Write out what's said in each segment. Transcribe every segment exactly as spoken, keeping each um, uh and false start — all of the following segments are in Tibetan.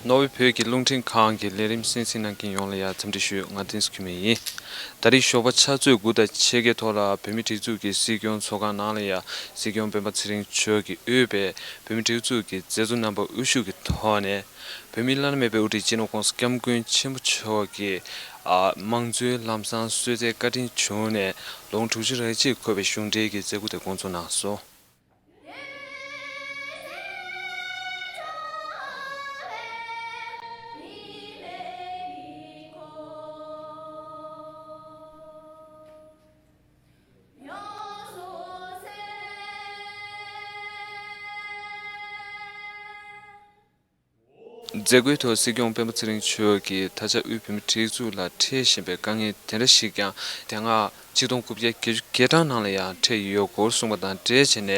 ནོར་ཝེ་བོད་ཀྱི་རླུང་འཕྲིན་ཁང་གི་ལས་རིམ་གསན་གཟིགས་གནང་མཁན་ཡོངས་ལ་ཡང་འཚམས་འདྲི་ཞུ། ང་བསྟན་འཛིན་འཁྱུད་མེད་ཡིན། ད་རེས་ཞོགས་པ་ཕྱག་ཚོད་དགུ་དང་ཕྱེད་ཀའི་ཐོག་ལ་བོད་མིའི་སྒྲིག་འཛུགས་ཀྱི་སྲིད་སྐྱོང་ཚོགས་ཁང་ནང་ལ་ཡང་སྲིད་སྐྱོང་སྤེན་པ་ཚེ་རིང་མཆོག་གིས་དབུས་པའི་བོད་མིའི་སྒྲིག་འཛུགས་ཀྱི་མཛད་གཙོ་རྣམ་པ་དབུ་བཞུགས་ཀྱི་ཐོག་ནས། བོད་མིའི་བླ་ན་མེད་པའི་དབུ་ཁྲིད་སྤྱི་ནོར་༸གོང་ས་༸སྐྱབས་མགོན་ཆེན་པོ་མཆོག་གིས་ཨ་དམངས་གཙོའི་ལམ་བཟང་གསོལ་སྩལ་བཀའ་དྲིན་བྱུང་ནས་ལོ་ངོ་དྲུག་ཅུ་རེ་གཅིག་འཁོར་བའི་གཞུང་འབྲེལ་གྱི་མཛད་སྒོ་དེ་འགོ་འཛུགས་གནང་སོང་། མཛད་སྒོའི་ཐོག་སྲིད་སྐྱོང་སྤེན་པ་ཚེ་རིང་མཆོག་གིས་ད་ཆ་དབུས་བོད་མིའི་སྒྲིག་འཛུགས་ལ་འཕྲད་བཞིན་པའི་དཀའ་ངལ་དེ་འདྲ་ཞིག་ཀྱང་དེ་སྔ་ཆིག་སྟོང་དགུ་བརྒྱ་བརྒྱད་ཅུ་གྱ་གྲངས་ནང་ལ་ཡང་འཕྲད་ཡོད་སྐོར་གསུངས་པ་དང་འབྲེལ་བྱས་ནས།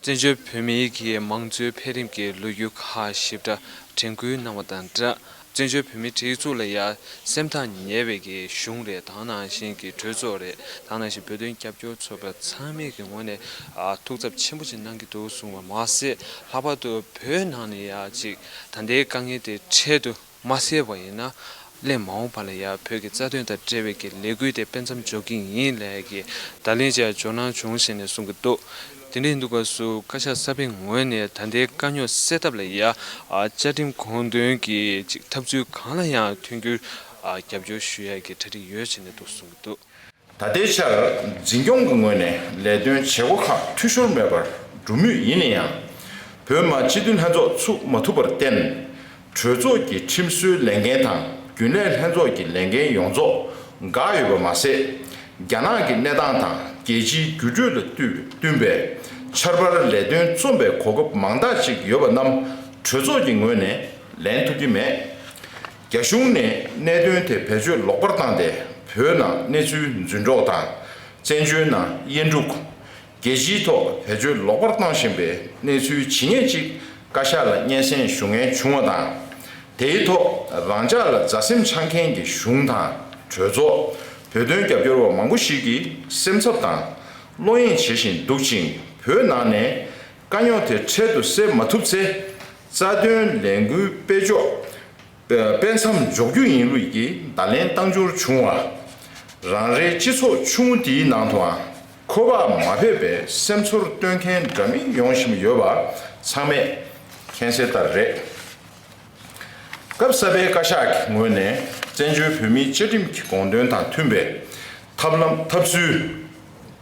བཙན་བྱོལ་བོད་མིའི་གི་མང་གཙོའི་འཕེལ་རིམ་གྱི་ལོ་རྒྱུས་ཁག་ཞིབ་ཕྲ་དྲན་སྐུལ་གནང་བ་དང་སྦྲགས། བཙན་བྱོལ་བོད་མིའི་སྒྲིག་འཛུགས་ལ་ཡང་སེམས་ཐག་ཉེ་བའི་གི་གཞུང་རེད། ད་ག་ནང་བཞིན་གྱི་གྲོས་ཚོགས་རེད། ད་ག་ནང་བཞིན་བོད་དོན་རྒྱབ་སྐྱོར་ཚོགས་པ་ཚང་མའི་གི་ངོས་ནས་ཨ་ཐུགས་འཚབ་ཆེན་པོ་ཅིག་གནང་གི་འདུག་གསུངས་པ་མ་ཟད། ལྷག་པར་དུ་བོད་ནང་ནས་ཡང་ཅིག་ད་ལྟའི་དཀའ་ངལ་དེ་འཕྲལ་དུ་མ་སེལ་བ་ཡིན་ན། སླད་མ་འོངས་པ་ལ་ཡང་བོད་ཀྱི་རྩ་དོན་དང་འབྲེལ་བའི་གི་ལས་འགུལ་དེ་སྤེལ་མཚམས་འཇོག་གི་ཡིན་ལབ་ཀྱི་བརྡ་ལན་ཅིག་འབྱོར་སྣང་བྱུང་ཞེས་ནས་གསུང་གི་འདུག། དེ་འདྲ་ཡིན་དུས་སྐབས་སུ་བཀའ་ཤག་གསར་པའི་ངོས་ནས་ད་ལྟའི་དཀའ་རྙོག་སེལ་ཐབས་ལ་ཡང་བཅའ་ཁྲིམས་དགོངས་དོན་གྱི་ཅིག་ཐབས་ཚུལ་གང་ལ་ཡང་མཐུན་འགྱུར་རྒྱབ་སྐྱོར་ཞུ་ཡ་གི་གྲ་སྒྲིག་ཡོད་ཅེས་ནས་འདུག་གསུང་གི་འདུག། ད་ལྟའི་ཆར་འཛིན་སྐྱོང་གི་ངོས་ནས་ལས་དོན་བྱེད་སྒོ་ཁག་འཐུས་ཤོར་མེད་པར་འགྲོ་མུས་ཡིན་ན་ཡང་། བོད་མི་སྤྱི་འཐུས་ལྷན་ཚོགས་ཚུགས་མ་ཐུབ་པར་བརྟེན། གྲོས་ཚོགས་ཀྱི་ཁྲིམས་བཟོའི་ལས་འགན་དང་རྒྱུན་ལས་ལྷན་ཚོགས་ཀྱི་ལས་འགན་ཡོངས་རྫོགས་འགག་ཡོད་པ་མ་ཟད། རྒྱ་ནག་གི་གནས་སྟངས་དང་རྒྱལ་སྤྱིའི་འགྱུར་འགྲོས་ལ་བསྟུན་བསྟུན་པའི་ཆར་པར་ལས་དོན་རྩོམ་པའི་གོ་སྐབས་མང་དག་ཅིག་ཡོད་པ་རྣམས་གྲོས་ཚོགས་ཀྱི་ངོས་ནས་ལེན་ཐུབ་ཀྱི་མེད། རྒྱ་གཞུང་ནས་གནད་དོན་དེ་བེད་སྤྱོད་ལོག་པར་བཏང་སྟེ། བོད་ནང་གནས་ཚུལ་རྫུན་སྒྲོག་དང་། བཙན་བྱོལ་ནང་དབྱེན་དཀྲུག། རྒྱལ་སྤྱིའི་ཐོག་བེད་སྤྱོད་ལོག་པར་བཏང་བཞིན་པའི་གནས་ཚུལ་ཇི་སྙེད་ཅིག་བཀའ་ཤག་ལ་སྙན་སེང་ཞུ་མཁན་བྱུང་བ་དང་། དེའི་ཐོག་རང་ཅག་ལ་མཛའ་སེམས་འཆང་མཁན་གྱི་གཞུང་དང་གྲོས་ཚོགས། བོད་དོན་རྒྱབ་སྐྱོར་བ་མང་པོ་ཞིག་གིས་སེམས་འཚབ་དང་བློ་གཡེང་བྱེད་བཞིན་འདུག་ཅིང་། བོད་ནང་ནས་དཀའ་རྙོག་དེ་འཕྲལ་དུ་སེལ་མ་ཐུབ་ཚེ། རྩ་དོན་ལས་འགུལ་སྤེལ་ཕྱོགས་སྤེལ་མཚམས་འཇོག་རྒྱུ་ཡིན་ལུགས་ཀྱི་བརྡ་ལན་བཏང་འབྱོར་བྱུང་བ། རང་རེའི་སྤྱི་ཚོགས་ཆུང་ངུ་འདིའི་ནང་དུའང་ཁོ་པ་མ་ཕེབས་པའི་སེམས་ཚོར་སྟོན་མཁན་འདྲ་མིན་ཡོང་བཞིན་ཡོད་པ་ཚང་མས་མཁྱེན་གསལ་ལྟར་རེད། སྐབས་གསར་པའི་བཀའ་ཤག་གི་ངོས་ནས་བཙན་བྱོལ་བོད་མིའི་བཅའ་ཁྲིམས་ཀྱི་དགོངས་དོན་དང་མཐུན་པའི་ཐབས་ལམ་ཐབས་ཚུལ་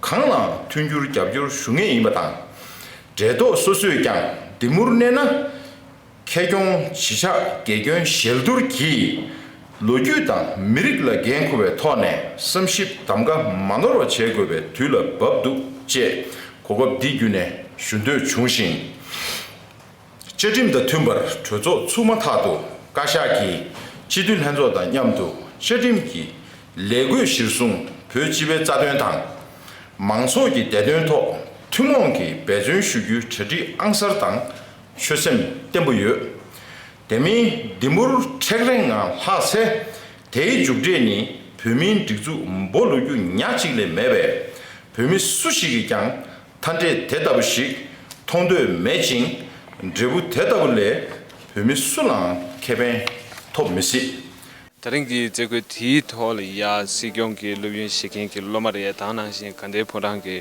གང་ལའང་མཐུན་འགྱུར་རྒྱབ་སྐྱོར་ཞུ་ངེས་ཡིན་པ་དང་། འབྲེལ་ཐོག་སོ་སོས་ཀྱང་འདི་མུར་གནས་ན། ཁེ་གྱོང་གཞིས་ཆགས་དགེ་སྐྱོན་ཞལ་བསྡུར་གྱིས་ལོ་རྒྱུས་དང་མི་རིགས་ལ་འགན་འཁུར་བའི་ཐོག་ནས་བསམ་ཞིབ་གདམ་ག་མ་ནོར་བ་བྱེད་དགོས་པའི་དུས་ལ་བབ་འདུག་ཅེས་གོ་སྐབས་འདི་བརྒྱུད་ནས་ཞུ་འདོད་བྱུང་ཞིང་། བཅའ་ཁྲིམས་དང་མཐུན་པར་གྲོས་ཚོགས་ཚུགས་མ་ཐག་ཏུ་བཀའ་ཤག་གིས་སྤྱི་འཐུས་ལྷན་ཚོགས་དང་མཉམ་དུ་བཅའ་ཁྲིམས་ཀྱི་ལས་བགོས་གཞིར་བཟུང་བོད་སྤྱི་པའི་རྩ་དོན་དང་། མང་ཚོགས་ཀྱི་བདེ་དོན་ཐོག་ཐུན་མོང་གིས་འབད་བརྩོན་ཞུ་རྒྱུའི་གྲ་སྒྲིག་ཨང་གསར་དང་། ཆོད་སེམས་བརྟན་པོ་ཡོད། དེ་མིན་འདི་མུར་མཁྲེགས་རེངས་ངང་ལྷག་ཚེ། དེའི་མཇུག་འབྲས་ནི་བོད་མིའི་སྒྲིག་འཛུགས་འབོ་ལོག་རྒྱུ་ཉག་གཅིག་ལས་མེད་པས། བོད་མི་སུ་ཞིག་གིས་ཀྱང་མཐའ་འབྲས་དེ་ལྟ་བུ་ཞིག་མཐོང་འདོད་མེད་ཅིང་། འབྲས་བུ་དེ་ལྟ་བུ་ལས་བོད་མི་སུ་ལའང་ཁེ་ཕན་ཐོབ་མི་སྲིད། ད་རིང་གི་མཛད་སྒོ་དེའི་ཐོག་ལ་ཡ་སྲིད་སྐྱོང་གི་སློབ་ཡོན་བཞེས་མཁན་གྱི་སློབ་མ་རེད། ད་ག་ནང་བཞིན་དགའ་ལྡན་ཕོ་བྲང་གི་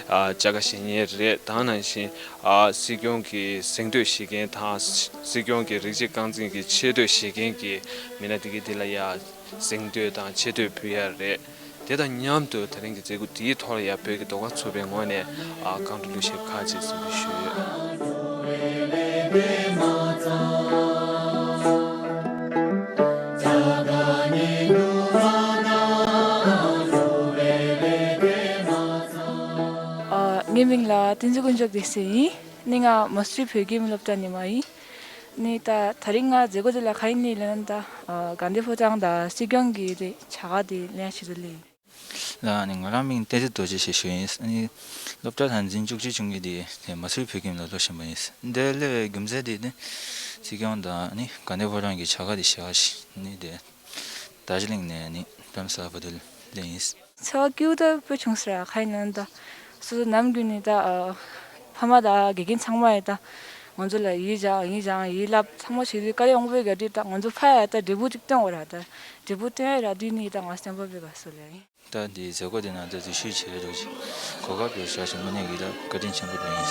ཨ་བཅའ་དགའ་བཞེས་མཁན་རེད། ད་ག་ནང་བཞིན་ཨ་སྲིད་སྐྱོང་གི་གཟེངས་བསྟོད་བཞེས་མཁན་དང་། སྲིད་སྐྱོང་གི་རིགས་གཅིག་རྐང་འཛིན་གྱི་ཆེ་བསྟོད་བཞེས་མཁན་གྱི་མི་སྣ་དེ་གའི་དེ་ལ་ཡ་གཟེངས་བསྟོད་དང་ཆེ་བསྟོད་ཕུལ་ཡ་རེད། དེ་དང་མཉམ་དུ་ད་རིང་གི་མཛད་སྒོ་དེའི་ཐོག་ལ་ཡ་བོད་ཀྱི་ཟློས་གར་ཚོགས་པའི་ངོས་ནས་ཨ་རྐང་བྲོ་གླུ་གཞས་ཁག་ཅིག་གཟིགས་འབུལ་ཞུས་ཡོད། ཨ། ངའི་མིང་ལ་བསྟན་འཛིན་དཀོན་མཆོག་བདེ་གསལ་ཡིན། ནི་ང་མ་སུ་རི་བོད་ཀྱི་མི་སློབ་གྲྭ་ནས་མ་ཡིན། ནི་ད་ད་རིང་ང་མཛད་སྒོ་དེ་ལ་ག་ཡིན་ནི་ལབ་ན། ད་ཨ་དགའ་ལྡན་ཕོ་བྲང་དང་སྲིད་སྐྱོང་གི་དེ་བྱ་དགའ་དེ་ལེན་ཆེད་དུ་སླེབས་ཡིན། ལ་ནི་ང་རང་མིང་བསྟན་འཛིན་རྡོ་རྗེ་ཞེས་ཞུ་ཡིན། ནི་སློབ་གྲྭ་དང་འཛིན་བཅུ་གཅིག་བཅུ་གཉིས་དེ་དེ་མ་སུ་རི་བོད་ཀྱི་མི་ལ་སློབ་ཞིང་པ་ཡིན། འདིར་སླེབས་པའི་རྒྱུ་མཚན་དེ་ནི་སྲིད་སྐྱོང་དང་ནི་དགའ་ལྡན་ཕོ་བྲང་གི་བྱ་དགའ་དེ་བཞེས་པ་ཞིག་ནི་དེ། རྡོ་རྗེ་གླིང་ནས་ནི་རྡ་རམ་ས་ལ་བར་དུ་སླེབས་ཡིན། ཚོར་བ་སྐྱིད་པོ་ད་དཔེ་བྱུང་ཟེར་ར་ག་ཡིན་ན་ད། སོ་སོ་ནམ་རྒྱུན་ནས་ད་ཨ་ཕ་མ་དང་དགེ་རྒན་ཚང་མ་ཡི་ད་ ང་ཚོ་ལ་ཡིག་སྦྱང་ཡིག་སྦྱང་ཡིག་བསླབ་ཚང་མ་བྱེད་དུས་དཀའ་ལས་ཁག་པོ་ག་དུས་ད་ང་ཚོ་ཕར་ཡ་ད་འབྲས་བུ་གཅིག་སྟོན་དགོས་ར། ད་འབྲས་བུ་སྟོན་ཡ་ར་དུས་ནི་ད་ང་བརྟན་པོ་བེ་ག་སོ་ལེ། ད་འདིའི་མཛད་སྒོ་དེ་ནང་ད་དུས་ཤུགས་ཆེ་རུ་གོ་སྐབས་དེ་བཞག་ཞིང་མི་ཉག་གི་ད་བཀའ་དྲིན་ཆེན་པོ་དེ་ཡིན།